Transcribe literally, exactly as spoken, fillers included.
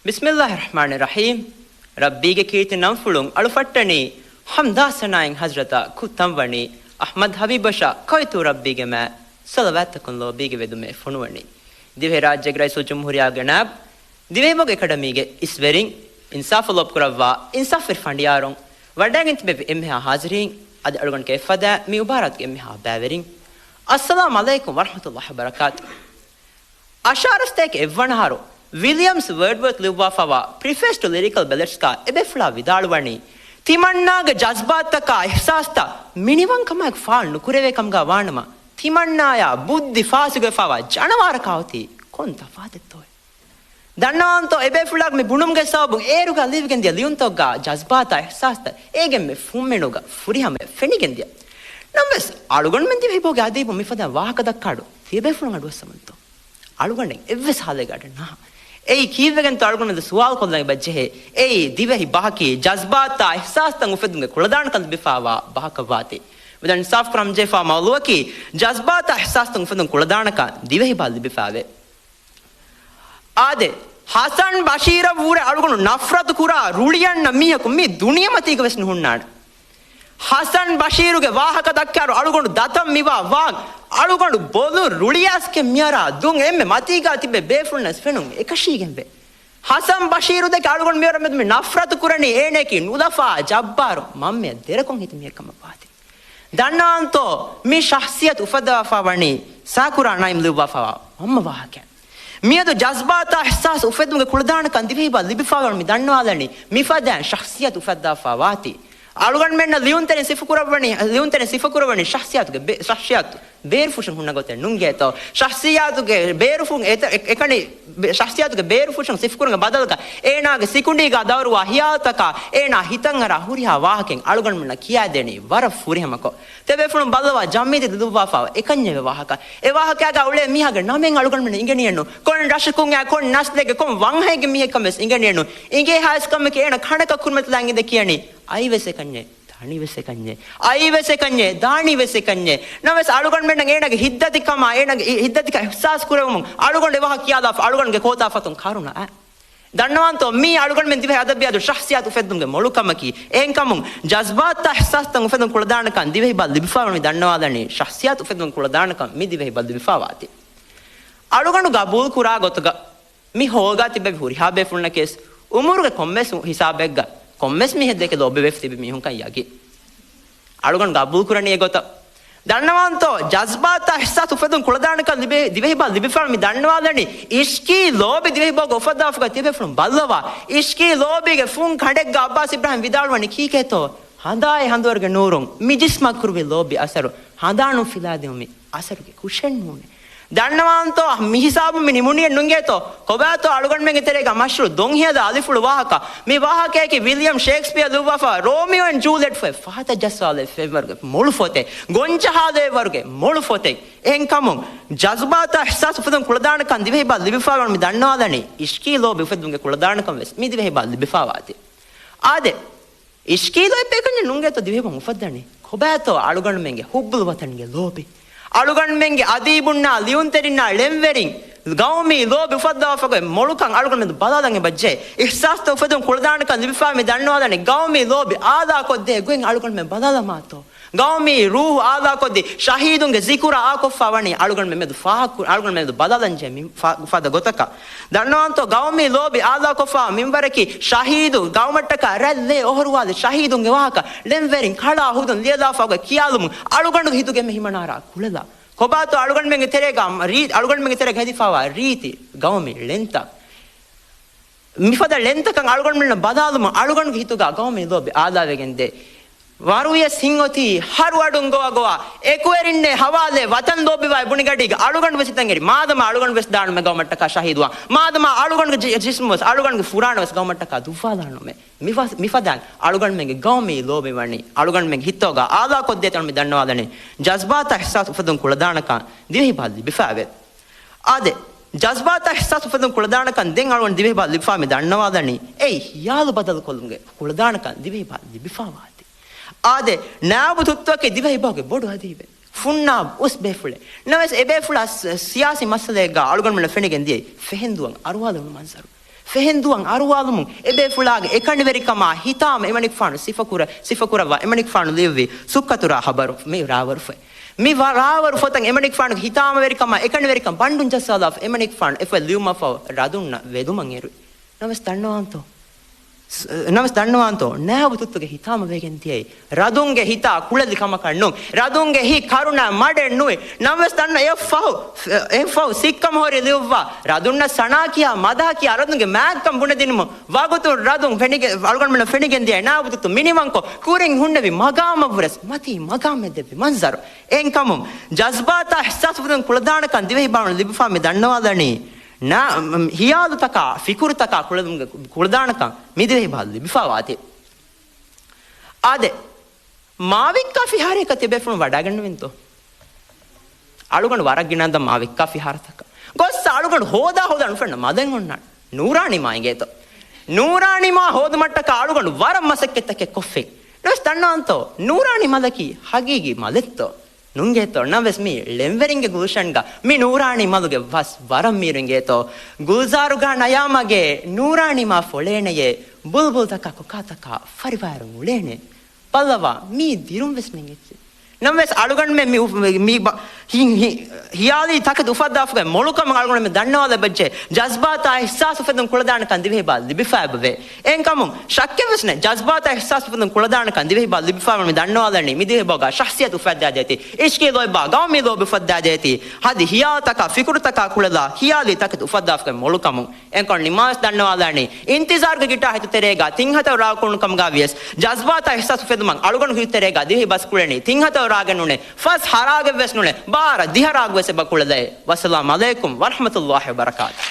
ބިސްމިއްލާހި ރަޙްމާނި ރަޙީމް. ރައްބީގެ ކީރިތި ނަންފުޅުން އަޅު ފައްޓަނީ، ޙަމްދާ ސަނާއިން ޙަޟްރަތަށް ކުއްތަން ވަނީ، އަޙްމަދު ޙަބީބަށާ ކޮއިތޫ ރައްބީގެ މާތް ޞަލަވާތްތަކުން ލޯބީގެ ވެދުމެއް ފޮނުވަނީ. ދިވެހިރާއްޖޭގެ ރައީސުލްޖުމްހޫރިއްޔާގެ ނާއިބު، ދިވެހިބަހުގެ އެކަޑަމީގެ އިސްވެރިން، އިންސާފު ލޯބިކުރައްވާ އިންސާފުވެރި ފަނޑިޔާރުން، ވަޑައިގެން ތިބެވި އެންމެހާ ޙާޟިރީން، އަދި އަޅުގަނޑުގެ އެއްފަދަ މި މުބާރާތުގެ އެންމެހާ ބައިވެރިން، އައްސަލާމް ޢަލައިކުމް ވަރަޙްމަތުﷲ ވަބަރަކާތު. އަށާރަ ސަތޭކަ އެއްވަނަ އަހަރު ވިލިއަމްސް ވަޑްވަރްތް ލިޔުއްވާފައިވާ Preface to Lyrical Ballads ގަ އެބޭފުޅާ ވިދާޅުވަނީ، ތިމަންނާގެ ޖަޒްބާތްތަކާ އިޙްސާސްތައް މިނިވަންކަމާއެކު ފާޅު ނުކުރެވޭ ކަމުގަ ވާނަމަ، ތިމަންނާޔާ ބުއްދި ފާސިގުވެފައިވާ ޖަނަވާރަކާ އޮތީ ކޮން ތަފާތެއްތޯއޭ؟ ދަންނަވަންތޯ، އެބޭފުޅާގެ މި ބުނުމުގެ ސަބަބުން އޭރުގަ ލިޔެވިގެންދިޔަ ލިޔުންތަކުގަ ޖަޒްބާތާ އިޙްސާސްތައް އޭގެންމެ ފުންމިނުގަ ފުރިހަމަޔަށް ފެނިގެންދިޔަ. ނަމަވެސް، އަޅުގަނޑުމެން ދިވެހިބަހުގެ އަދީބުން މިފަދަ ވާހަކަ ދައްކާ އަޑު ތިޔަބޭފުޅުން އަޑުއައްސަވަންތޯ؟ އަޅުގަނޑެއް އެއްވެސް ހާލެއްގަ އަޑެއް ނަހާ. އެއީ ކީއްވެގެންތޯ އަޅުގަނޑު ސުވާލު ކޮށްލަން އެބަޖެހޭ؟ އެއީ ދިވެހި ބަހަކީ ޖަޒްބާތާ އިޙްސާސްތައް އުފެދުމުގެ ކުޅަދާނަކަން ލިބިފައިވާ ބަހަކަށް ވާތީ. މިދަން އިންސާފު ކުރަންޖެހިފައިވާ މައުޟޫއަކީ ޖަޒްބާތާ އިޙްސާސްތައް އުފެދުން ކުޅަދާނަކަން ދިވެހި ބަހަށް ލިބިފައިވޭ. އާދެ، ޙަސަން ބަޝީރަށްވުރެ އަޅުގަނޑު ނަފްރަތު ކުރާ ރުޅިއަންނަ މީހަކު މި ދުނިޔެމަތީގަ ވެސް ނުހުންނާނެ. ޙަސަން ބަޝީރުގެ ވާހަކަ ދައްކާއިރު އަޅުގަނޑު ދަތަން މިވާ ވާން، އަޅުގަނޑު ބޮލުން ރުޅިއައިސްގެން މިއަރާ ދުން އެންމެ މަތީގާ ތިބޭ ބޭފުޅުންނަށް ފެނުން އެކަށީގެންވޭ. ޙަސަން ބަޝީރު ދެކެ އަޅުގަނޑު މިވަރަށް މެދު މި ނަފްރަތު ކުރަނީ އޭނައަކީ ނުލަފާ ޖައްބާރު މަންމަޔަށް ދެރަކޮށް ހިތި މީހެއް ކަމަށް ވާތީ. ދަންނަވަންތޯ، މި ޝަޚްޞިއްޔަތު އުފައްދަވާފަ ވަނީ ސާކުރާ ނައިމް ލިޔުއްވާފައިވާ މަންމަ ވާހަކައެއް. މިއަދު ޖަޒްބާތާ އިޙްސާސް އުފެދުމުގެ ކުޅަދާނަކަން ދިވެހިބަހަށް ލިބިފައިވާ މި ދަންނަވާލަނީ މިފަދައިން ޝަޚްޞިއްޔަތު އުފައްދަވާފަ ވާތީ. އަޅުގަނޑުމެންނަށް ލިޔުންތެރިން ސިފަކުރައްވަނީ، ލިޔުންތެރިން ސިފަކުރައްވަނީ ޝަޚްޞިއްޔަތުގެ ބެ-، ޝަޚްޞިއްޔަތު ބޭރުފުށުން ހުންނަ ގޮތެއް ނުންގޭތޯ؟ ޝަޚްޞިއްޔަތުގެ ބޭރުފުށުން އެތަ-، އެ-، އެކަނި ބެ-، ޝަޚްޞިއްޔަތުގެ ބޭރުފުށުން ސިފަކުރުމުގެ ބަދަލުގަ އޭނާގެ ސިކުނޑީގަ ދައުރުވާ ހިޔާލުތަކާ އޭނާ ހިތަށްއަރާ ހުރިހާ ވާހަކައެއް އަޅުގަނޑުމެންނަށް ކިޔާދޭނީ ވަރަށް ފުރިހަމަކޮށް. ތިޔަބޭފުޅުން ބައްލަވާ ޖަމްއިއްޔަތު ލިޔުއްވާފައިވާ އެކަންޏެއް ވާހަކަ. އެ ވާހަކައިގަ އުޅޭ މީހާގެ ނަމެއް އަޅުގަނޑުމެންނަށް އިނގެނީއެއްނު. ކޮން ރަށަކުން އައި ކޮން ނަސްލެއްގެ ކޮން ވަންހައެއްގެ މީހެއްކަން ވެސް އިނގެނީއެއްނު. އިނގޭ ހާސްކަމަކީ އޭނަ ކަނަކަށް ކުރިމަތިލާ އިނގިދެ ކިޔަނީ އައިވެސް އެކަންޏެއް. ދާނީވެސް އެކަންޏެއް. އައިވެސް އެކަންޏެއް. ދާނީވެސް އެކަންޏެއް. ނަމަވެސް އަޅުގަނޑުމެންނަށް އޭނާގެ ހިތްދަތިކަމާ، އޭނާގެ އި-، ހިތްދަތިކަން އިޙްސާސް ކުރެވުމުން އަޅުގަނޑު އެ ވާހަކަ ކިޔާލާފަ އަޅުގަނޑުގެ ކޯތާފަތުން ކަރުނަ އައި. ދަންނަވަންތޯ، މީ އަޅުގަނޑުމެން ދިވެހި އަދަބިއްޔާތު ޝަޚްޞިއްޔަތު އުފެއްދުމުގެ މޮޅު ކަމަކީ. އެހެންކަމުން، ޖަޒްބާތާ އިޙްސާސްތައް އުފެދުން ކުޅަދާނަކަން ދިވެހި ބަހަށް ލިބިފައިވަނީ ދަންނަވާލަނީ ޝަޚްޞިއްޔަތު އުފެދުން ކުޅަދާނަކަން މި ދިވެހި ބަހަށް ލިބިފައިވާތީ. އަޅުގަނޑު ގަބޫލު ކުރާ ގޮތުގަ، މި ހޯލްގަ ތިބެވި ހުރިހާ ބޭފުޅުންނަކީވެސް އުމުރުގެ ކޮންމެސް ހިސާބެއްގަ ކޮންމެސް މީހެއް ދެކެ ލޯބިވެފަ ތިބި މީހުންކަން ޔަގީން. އަޅުގަނޑު ގަބޫލުކުރަނީ އެގޮތަށް. ދަންނަވަންތޯ، ޖަޒްބާތާ އިޙްސާސް އުފެދުން ކުޅަދާނަކަން ލިބޭ-، ދިވެހިބަހަށް ލިބިފައި މި ދަންނަވާލަނީ އިޝްޤީ ލޯބި ދިވެހިބަހުގަ އުފައްދާފަ ތިބޭފުޅުން ބައްލަވާ. އިޝްޤީ ލޯބީގެ ފުން ކަނޑެއްގަ ޢައްބާސް އިބްރާހިމް ވިދާޅުވަނީ ކީކޭތޯ؟ ހަނދާއި ހަނދުވަރުގެ ނޫރުން މި ޖިސްމަށް ކުރެވި ލޯބި އަސަރު ހަނދާނުން ފިލާދިއުމީ އަސަރުގެ ކުށެއް ނޫނޭ. ދަންނަވާންތޯ، މިހިސާބުން މި ނިމުނީއެއް ނުންގޭތޯ؟ ކޮބާތޯ އަޅުގަނޑުމެންގެ ތެރޭގަ މަޝްހޫރު ދޮންހިލަ އަލިފުޅު ވާހަކަ؟ މި ވާހަކައަކީ ވިލިއަމް ޝޭކްސްޕިއަރ ލިޔުއްވާފަ ރޯމިއޯ އެންޑް ޖޫލިއެޓް ފޮތް ފަހަތަށް ޖައްސާލެވޭ ވަރުގެ މޮޅު ފޮތެއް، ގޮންޖަހާލެވޭ ވަރުގެ މޮޅު ފޮތެއް. އެހެންކަމުން، ޖަޒްބާތާ އިޙްސާސް އުފެދުން ކުޅަދާނަކަން ދިވެހިބަހަށް ލިބިފައިވަނީ މި ދަންނަވާލަނީ އިޝްޤީ ލޯބި އުފެދުމުގެ ކުޅަދާނަކަން ވެސް މި ދިވެހިބަހަށް ލިބިފައިވާތީ. އާދެ، އިޝްޤީ ލޯބި އެކަންޏެއް ނުންގޭތޯ ދިވެހިބަހުން އުފައްދަނީ؟ ކޮބާތޯ އަޅުގަނޑުމެންގެ ޙުއްބުލް ވަޠަންގެ ލޯބި؟ އަޅުގަނޑުމެންގެ އަދީބުންނާ، ލިޔުންތެރިންނާ، ޅެންވެރިން، ގައުމީ ލޯބި އުފައްދާފަ ގޮތް މޮޅުކަން އަޅުގަނޑުމެން ބަލާލަން އެބަޖެހޭ. އިޙްސާސްތައް އުފެދުން ކުޅަދާނަކަން ލިބިފައި މި ދަންނަވާލަނީ ގައުމީ ލޯބި އާލާކޮށްދޭ ގޮތް އަޅުގަނޑުމެން ބަލާލަމާތޯ؟ ގައުމީ ރޫޙު އާލާކޮށްދީ، ޝަހީދުންގެ ޒިކުރާ އާކޮށްފަ ވަނީ އަޅުގަނޑުމެން މެދު ފާހަގަ، އަޅުގަނޑުމެން މެދު ބަލާލަންޖެހޭ މި ފަ-، ފަދަ ގޮތަކަށް. ދަންނަވަންތޯ، ގައުމީ ލޯބި އާލާކޮށްފަ މިންވަރަކީ ޝަހީދު ގައުމަށްޓަކާ ރަތް ލޭ އޮހޮރުވާލި ޝަހީދުންގެ ވާހަކަ، ޅެންވެރިން ކަޅާ ހުދުން ލިޔެލާފަ ގޮތް ކިޔާލުމުން އަޅުގަނޑުގެ ހިތުގެ ހިމަނާރާ ކުޅެލާ. ކޮބާތޯ އަޅުގަނޑުމެންގެ ތެރޭގަ ރީ-، އަޅުގަނޑުމެންގެ ތެރޭގަ ހެދިފައިވާ ރީތި ގައުމީ ޅެންތައް؟ މިފަދަ ޅެންތަކަށް އަޅުގަނޑުމެންނަށް ބަލާލުމުން އަޅުގަނޑުގެ ހިތުގަ ގައުމީ ލޯބި އާލާވެގެން ދޭ. ވަރުވިޔަސް ހިތްއޮތީ ހަރުއަޑުން ގޮވާ ގޮވާ، އެކުވެރިންނޭ ހަވާލޭ ވަތަން ލޯބިވާ ބުނިގަޑީގަ އަޅުގަނޑު ވެސް ހިތަށް އެރި. މާދަމާ އަޅުގަނޑު ވެސް ދާނަމޭ ގައުމަށްޓަކާ ޝަހީދުވާން. މާދަމާ އަޅުގަނޑުގެ ޖި-، ޖިސްމު ވެސް، އަޅުގަނޑުގެ ފުރާނަ ވެސް ގައުމަށްޓަކާ ދުއްވާލާނަމޭ. މިފަ-، މިފަދައިން އަޅުގަނޑުމެންގެ ގައުމީ ލޯބި ވަނީ އަޅުގަނޑުމެންގެ ހިތުގަ އާލާކޮށްދޭތޯ މި ދަންނަވާލަނީ. ޖަޒްބާތާ އިޙްސާސް އުފެދުން ކުޅަދާނަކަން ދިވެހިބަހަށް ލިބިފައިވޭ. އާދެ، ޖަޒްބާތާ އިޙްސާސް އުފެދުން ކުޅަދާނަކަން ދެން އަޅުގަނޑު ދިވެހިބަހަށް ލިބިފައި މި ދަންނަވާލަނީ، އެއީ ހިޔާލު ބަދަލުކޮށްލުމުގެ ކުޅަދާނަކަން ދިވެހިބަހަށް ލިބިފައިވާތީ. އާދެ، ނާއިބު ތުއްތުއަކީ ދިވެހިބަހުގެ ބޮޑު އަދީބެއް. ފުންނާ އުސް ބޭފުޅެއް. ނަމަވެސް އެބޭފުޅާ ސ-، ސިޔާސީ މައްސަލައެއްގަ އަޅުގަނޑުމެންނަށް ފެނިގެން ދިޔައީ ފެހެންދުވަން އަރުވާލެވުނު މަންޒަރު. ފެހެންދުވަން އަރުވާލުމުން އެބޭފުޅާގެ އެކަނިވެރިކަމާ ހިތާމަ އެމަނިކުފާނު ސިފަކުރަ، ސިފަކުރައްވާ އެމަނިކުފާނު ލިޔުއްވި ސުއްކަތުރާ ހަބަރު މި ރާވަރުފޮތް. މި ވަ-، ރާވަރު ފޮތަށް އެމަނިކުފާނުގެ ހިތާމަވެރިކަމާ އެކަނިވެރިކަން ބަންޑުން ޖައްސާލާފަ އެމަނިކުފާނު އެފޮތް ލިޔުމަށްފަހު ރަދުންނަށް ވެލުމަށް އެރުވި. ނަމަވެސް ދަންނަވާންތޯ؟ ސް-، ނަމަވެސް ދަންނަވާންތޯ؟ ނާބު ތުއްތުގެ ހިތާމަ ވެގެން ދިޔައީ ރަދުންގެ ހިތާ ކުޅެލި ކަމަކަށް ނޫން. ރަދުންގެ ހިތް ކަރުނަ މަޑެއް ނުވި. ނަމަވެސް ދަންނަ އެއަށްފަހު، އެއަށްފަހު ސިއްކަމަހުރި ލިޔުއްވާ ރަދުންނަށް ސަނާ ކިޔާ މަދަހަ ކިޔާ ރަދުންގެ މާތްކަން ބުނެދިނުމުން ވަގުތުން ރަދުން ފެނިގެ-، އަޅުގަނޑުމެންނަށް ފެނިގެން ދިޔަ ނާބު ތުއްތު މިނިވަންކޮށް ކުރިން ހުންނެވި މަގާމަށްވުރެސް މަތީ މަގާމެއް ދެއްވި މަންޒަރު. އެހެންކަމުން ޖަޒްބާތާ އިޙްސާސް އުފެދުން ކުޅަދާނަކަން ދިވެހި ބަހުން ލިބިފާ މި ދަންނަވާލަނީ. ނާ-، މް-، ހިޔާލުތަކާ، ފިކުރުތަކާ ކުޅެލުމުގެ ކުޅަދާނަކަން މި ދިވެހި ބަހަށް ލިބިފާވާތީ. އާދެ، މާވިއްކާ ފިހާރަޔަކަށް ތިބޭފުޅުން ވަޑައިގަންނަވަންތޯ؟ އަޅުގަނޑު ވަރަށް ގިނަ ދަ މާވިއްކާ ފިހާރަތަކަށް ގޮސް އަޅުގަނޑު ހޯދާ ހޯދާ ނުފެންނަ މަލެއް އޮންނާނެ. ނޫރާނީ މާ އިނގޭތޯ؟ ނޫރާނީ މާ ހޯދުމަށްޓަކާ އަޅުގަނޑު ވަރަށް މަސައްކަތްތަކެއް ކޮށްފިން. ނަމަވެސް ދަންނަވާންތޯ؟ ނޫރާނީ މަލަކީ ހަގީގީ މަލެއްތޯ؟ ނުނގޭތޯ؟ ނަމަވެސް މީ ޅެންވެރިންގެ ގުލްޝަންގަ މި ނޫރާނީ މަލުގެ ވަސް ވަރަށް މީރު އިނގޭތޯ؟ ގުލްޒާރުގާ ނަޔާމަގޭ ނޫރާނީ މާ ފޮޅޭނެޔޭ، ބުލްބުލްތަކާ ކޮކާތަކާ ފަރިވާއިރު އުޅޭނެ. ބައްލަވާ، މީ ދިރުން ވެސް ނެގެއްޗެ. ނަމަވެސް އަޅުގަނޑުމެން މި އުފް-، މި ބަ-، ހި-، ހި-، ހިޔާލީ ތަކެތި އުފައްދާފަގެ މޮޅުކަމަށް އަޅުގަނޑުމެން ދަންނަވާލަބައްޖެ. ޖަޒްބާތާ އިޙްސާސް އުފެދުން ކުޅަދާނަކަން ދިވެހިބަހަށް ލިބިފައިބަވޭ. އެހެންކަމުން ޝައްކެއް ވެސް ނެތް، ޖަޒްބާތާ އިޙްސާސް އުފެދުން ކުޅަދާނަކަން ދިވެހިބަހަށް ލިބިފައިވަން މި ދަންނަވާލަނީ މި ދިވެހިބަހުގަ ޝަޚްސިއްޔަތު އުފައްދާދޭތީ، އިޝްޤީ ލޯތްބާ، ގައުމީ ލޯބި އުފައްދާދޭތީ، ހަދި ހިޔާލުތަކާ، ފިކުރުތަކާ ކުޅެލާ، ހިޔާލީ ތަކެތި އުފައްދާފަގެ މޮޅުކަމުން. އެންކޮން ނިމާވެސް ދަންނަވާލާނީ، އިންތިޒާރުގެ ގިޓާ ހިތުތެރޭގަ ތިން ހަތަރު ރާގު ކުޅުނު ކަމުގަ ވިޔަސް، ޖަޒްބާތާ އިޙްސާސް އުފެދުމަށް އަޅުގަނޑު ހިތުތެރޭގަ ދިވެހި ބަސް ކުޅެނީ ތިން ހަތަރު ރާގެއް ނޫނޭ، ފަސް ހަ ރާގެއް ވެސް ނޫނޭ، ބާރަ ދިހަ ރާގު ވެސް އެބަ ކުޅެލައޭ. ވައްސަލާމް ޢަލައިކުމް ވަރަޙްމަތުﷲި ވަބަރަކާތު.